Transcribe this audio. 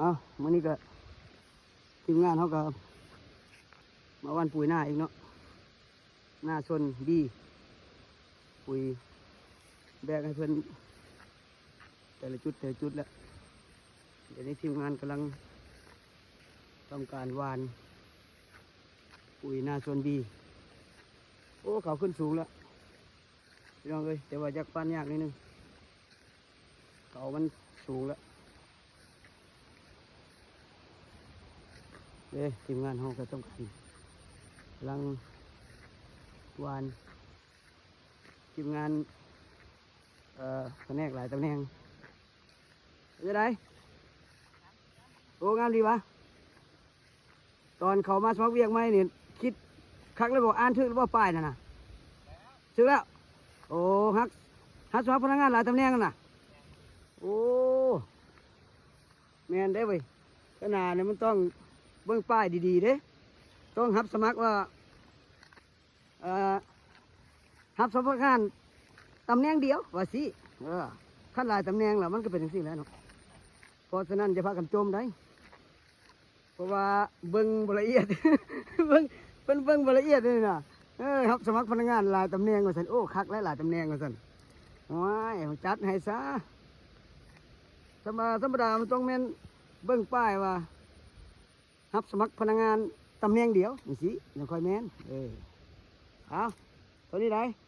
ເອົາ ມື້ນີ້ກໍທີມງານເຮົາກໍມາຫວ່ານປຸ໋ຍນາອີກເນາະ ນາຊົນບີ ປຸ໋ຍແບກໃຫ້ເພິ່ນແຕ່ລະຈຸດແຕ່ລະຈຸດແລ້ວ. ດຽວນີ້ທີມງານກຳລັງທຳການຫວ່ານປຸ໋ຍນາຊົນບີ. ໂອ້ ເຂົາຂຶ້ນສູງແລ້ວ ພີ່ນ້ອງເອີຍ ແຕ່ວ່າຢາກຫວ່ານຍາກໜ້ອຍໜຶ່ງ ເຂົາມັນສູງແລ້ວເດ້. ທີມງານເຮົາກໍຕ້ອງການ ກຳລັງຫວ່ານ ທີມງານ ເອີ ພະແນກຫຼາຍຕຳແໜ່ງ. ເປັນຈັ່ງໃດ? ໂອ້ ງາມດີຫວາ? ຕອນເຂົາມາສະໝັກວຽກໃໝ່ນີ້ ຄິດຄັກແລ້ວບໍ່? ອ່ານຖືກແລ້ວບໍ່ ປ້າຍນັ້ນນະ? ຖືກແລ້ວ. ໂອ້ ຮັບ ຮັບສະໝັກພະນັກງານຫຼາຍຕຳແໜ່ງນັ້ນນະ? ໂອ້ ແມ່ນເດ້ເວີຍ. ຂະໜາດນີ້ມັນຕ້ອງເບິ່ງປ້າຍດີໆເດ້ ຕ້ອງຮັບສະໝັກວ່າ ເອີ ຮັບສະໝັກພະນັກງານຕຳແໜ່ງດຽວວ່າຊີ້. ເອີ ຄັນຫຼາຍຕຳແໜ່ງແລ້ວມັນກໍເປັນຈັ່ງຊີ້ແຫຼະເນາະ. ເພາະສະນັ້ນຢ່າພາກັນຈົ່ມໃດ ເພາະວ່າເບິ່ງບໍ່ລະອຽດ ເບິ່ງ ເພິ່ນເບິ່ງບໍ່ລະອຽດເລີຍນະ. ເອີ ຮັບສະໝັກພະນັກງານຫຼາຍຕຳແໜ່ງວ່າຊັ້ນ. ໂອ້ ຄັກແຫຼະ ຫຼາຍຕຳແໜ່ງວ່າຊັ້ນ. ໂອ້ຍ ຈັດໃຫ້ຊະ. ທຳມະດາ ທຳມະດາມັນຕ້ອງແມ່ນເບິ່ງປ້າຍວ່າ ຮັບສະໝັກພະນັກງານຕຳແໜ່ງດຽວ ຈັ່ງຊີ້ ຈັ່ງຄ່ອຍແມ່ນ. ເອີ ເອົາ ເທົ່ານີ້ໄດ໋.